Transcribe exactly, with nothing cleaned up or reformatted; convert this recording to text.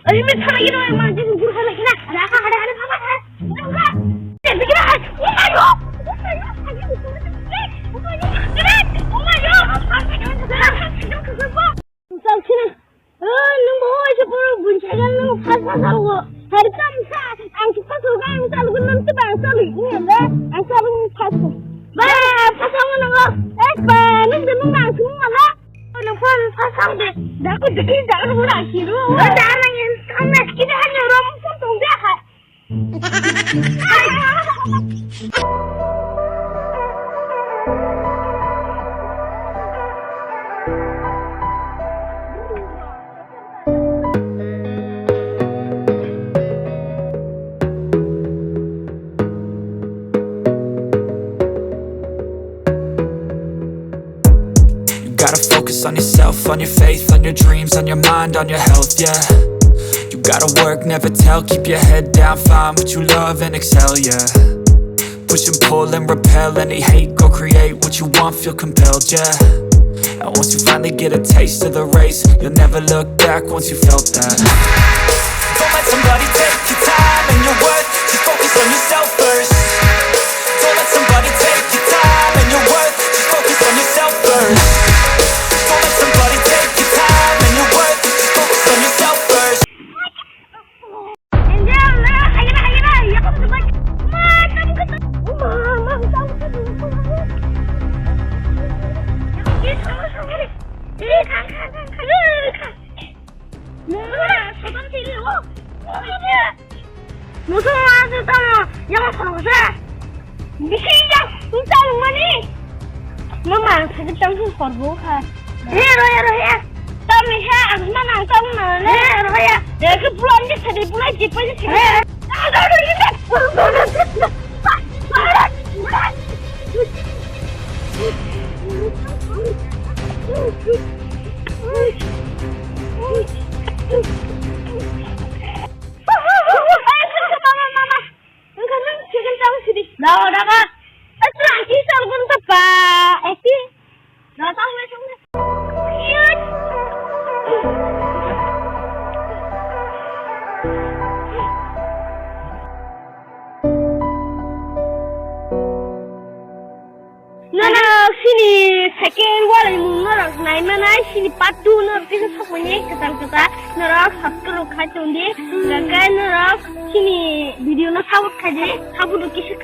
Ay, me sana gino, man, jin guru sana gina. Ada apa, ada, ada apa, ada? Oh my God! Oh my God! Oh my God! Oh my God! Oh my God! Sal sini. Oh, nung bo oi se puro bunsa gan nung phas phas salgo. Hari tam sa, ang se phas salgo, ang salgo nung se bang salgo ini ada, ang salgo phas salgo. Ba, phas salgo nung. Eh, ba, nung de nung bang sini mana? Nung phas phas salgo de. Daku deki daku nung bang sini. Oh, da nang yang kang na kita hanya rom pun tong dia hai. You gotta focus on yourself, on your faith, on your dreams, on your mind, on your health, yeah. You gotta work, never tell, keep your head down, find what you love and excel, yeah. Push and pull and repel any hate, go create what you want, feel compelled, yeah. And once you finally get a taste of the race, you'll never look back once you felt that. Don't let somebody take your time and your worth, just focus on yourself first. Don't let somebody take your time and your worth. Just focus on yourself first. Don't let somebody take your time and your worth. Just focus on yourself first. Muso ma se tamo yang khoroksa. Bisi yang tamo mani. Mama ang sakit tamo khorbo kha. He ro he ro he. Tamo he ang mana tamo mana. He ro he. Ya ke pulang ke sedih pulang jipa je sedih. Norok sini second wal ni mung norok nai manai sini part two norok kisa sokmani kwtal kwtal norok subscribe khai tongdi. Hwnkhe norok sini video no support khai di, support kisa.